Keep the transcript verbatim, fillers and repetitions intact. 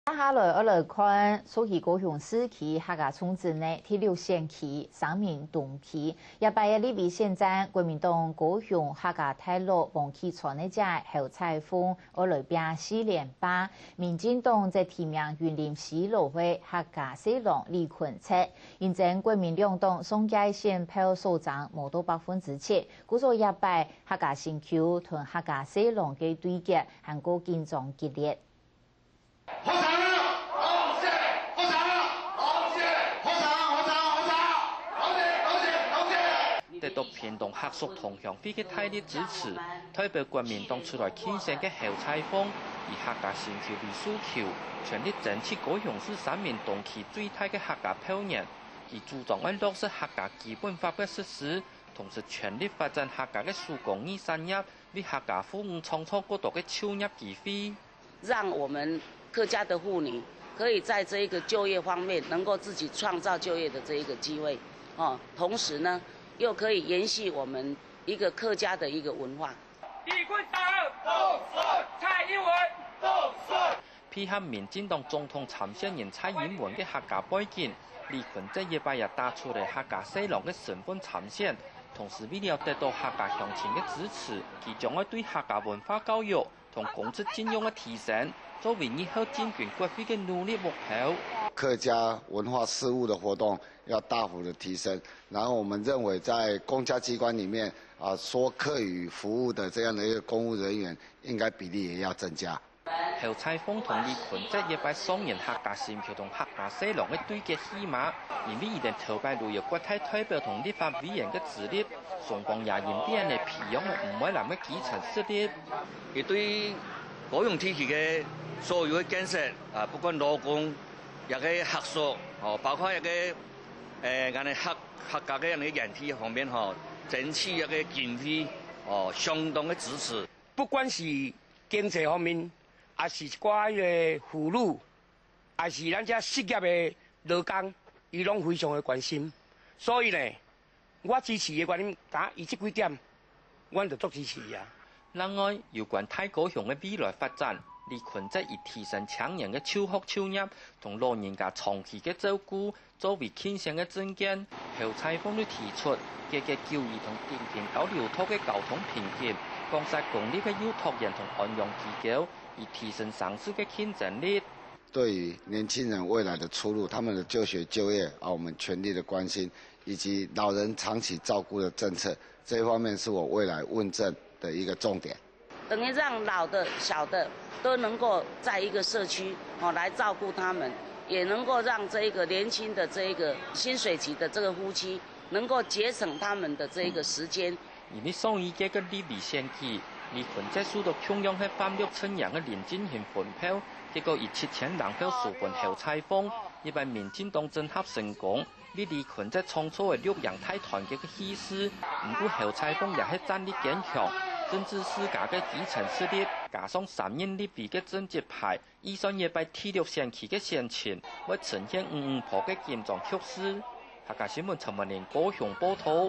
接下來愛來看，屬於高雄市區客家重鎮个第六選區三民東區。這擺个立委選戰，國民黨高雄客家大路黃啟川个姐侯彩鳳愛來拚四連霸，民進黨則提名雲林西螺个客家婿郎李坤哲，因爭國民兩黨上屆選票所爭無到百分之七，故所這擺客家新舊同客家婿郎个對決還過緊張激烈。 得到屏東客屬同鄉會个大力支持，代表國民黨出來競選个侯彩鳳，以客家新舊為訴求，全力爭取高雄市三民東區最大个客家票源。佢主張愛落實客家基本法个實施，同時全力發展客家个手工藝產業，為客家婦女創造更多个就業機會。 讓我們客家的婦女可以在這一個就業方面能夠自己創造就業的這一個機會，哦，同時呢，又可以延續我們一個客家的一個文化。李坤城，蔡英文，配合民進黨總統參選人蔡英文个客家背景，李坤哲這擺也打出了客家婿郎个身份參選，同時為了得到客家鄉親个支持，佢將愛對客家文化教育 同公職盡量个提升，作為日後進軍國會个努力目標。客家文化事務的活動要大幅的提升，然後我們認為在公家機關裡面，啊，說客語服務的這樣的一個公務人員，應該比例也要增加。侯彩鳳同李坤哲這擺上演客家新舊同客家婿郎个對決戲碼，因為佢等頭擺旅遊國大代表同立法委員个資歷，雙方也因此而培養了毋會濫个基層實力。 佢對高雄地區个所有个建設，啊，不管勞工，抑个學術，哦，包括一个，誒，𠊎等客，客家个恁个園地方面吼，爭取一个經費，哦，相當个支持。不管是經濟方面，抑是一寡个婦女， 抑是咱遮失業个勞工，伊攏非常个關心。所以呢，我支持伊个原因，今伊這幾點，阮就足支持伊啊。另外，有關大高雄个未來發展，李坤哲以提升青年个就學就業同老人家長期个照顧作為競選个政見，侯彩鳳就提出解決九二同頂溪交流道个交通瓶頸，廣設公立个幼托園同安養機構，以提升城市个競爭力。 對於年輕人未來的出路，他們的就學、就業啊，我們全力的關心，以及老人長期照顧的政策，這一方面是我未來問政的一個重點。等於讓老的、小的都能夠在一個社區，哦，來照顧他們，也能夠讓這一個年輕的這一個薪水級的這個夫妻，能夠節省他們的這一個時間。 因為上一屆个立委選舉，李坤哲受到共樣係泛綠陣營个林進興分票，結果以七千零票輸分侯彩鳳，這擺民進黨整合成功，為李坤哲創造了綠營大團結个氣勢。毋過侯彩鳳也係戰力堅強，政治世家个基層實力，加上三任立委个政績牌，預算這擺第六選區个選情，會呈現五五波个緊張局勢。客家新聞陳文玲高雄報導。